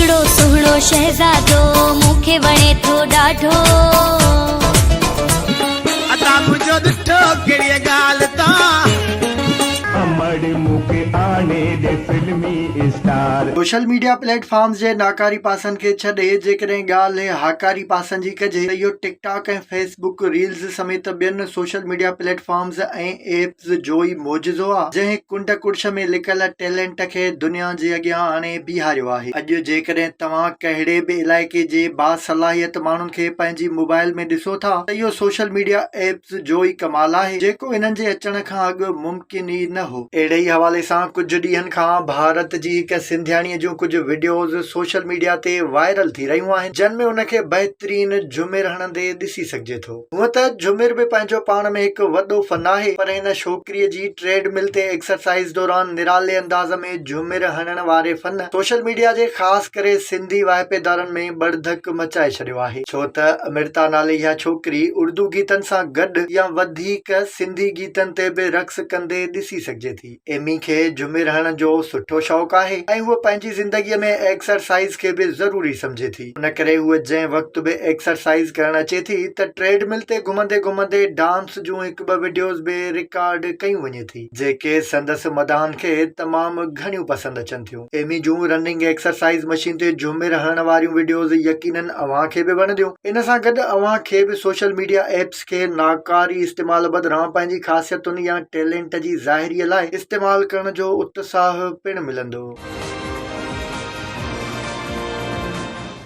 هڪڙو سهڻو شهزادو مون کي وڻي ٿو ڏاڍو. ادا منهنجو ڏٺو ڪهڙيء ڳالهه تان. امڙ مون کي آڻي ڏي فلمي star. Social media platforms جي ناڪاري پاسن کي ڇڏي جيڪڏهن ڳالهه هاڪاري پاسن جي ڪجي ته اهو TikTok ۽ Facebook reels سميت ٻين social media platforms ۽ apps جو ئي معجزو آ جنهن ڪنڊ ڪڙڇ ۾ لڪل ٽيلنٽ کي دنيا جي اڳيان آڻي بيهاريو آهي. اڄ جيڪڏهن توهان ڪهڙي به علائقي جي باصلاحيت ماڻهن کي پنهنجي موبائل ۾ ڏسو ٿا ته اهو سوشل ميڊيا ايپس جو ئي ڪمال آهي جيڪو انهن جي اچڻ کان اڳ ممڪن ئي نه هو. اهڙي ئي حوالي سان ڪجهه ڏينهن کان ڀارت جي هڪ سنڌياڻيء جون ڪجهه وڊيوز سوشل ميڊيا تي وائرل ٿي رهيون آهن جن ۾ ان کي بهترين جهمر هڻندي ڏسي سگهجي ٿو. هونء ته جهمر به پنهنجو پاڻ ۾ هڪ وڏو فن آهي پر هن ڇوڪريء جي ٽريڊ مل تي ايڪسرسائيز دوران نرالي انداز ۾ جهمر هڻڻ واري فن سوشل ميڊيا جي خاص ڪري سنڌي واهپيدارن ۾ ٻڙڌڪ مچائي ڇڏيو آهي ڇو ته امرتا نالي اها ڇوڪري اردو گيتن سان گڏ يا وڌيڪ سنڌي گيتن تي به رقص ڪندي ڏسي سگهجي ٿي. ايمي کي جهمر هڻڻ جو سٺو شوق آهي ۽ هوء پنهنجي زندگيء ۾ ايڪسرسائيز کي به ضروري سمجهي ٿي. ان ڪري هوء جنهن وقت به ايڪسرسائيز ڪرڻ اچي ٿي ته ٽريڊ مل تي گهمندي گهمندي ڊانس جون هڪ ٻه وڊيوز به رڪارڊ ڪيون وڃي ٿي، جيڪي سندس مداحن کي تمام گهڻيون پسند اچن ٿيون. ايمي جون رننگ ايڪسرسائيز مشين تي جهمر هڻڻ واريون وڊيوز يقينن اوهان کي به وڻنديون. ان سان گڏ اوهان کي به سوشل ميڊيا ايپس کي ناڪاري استعمال بدران پنهنجي خاصيتن يا ٽيلنٽ جي ظاهريء لاء استعمال ڪرڻ جو اتساهه پڻ ملندو.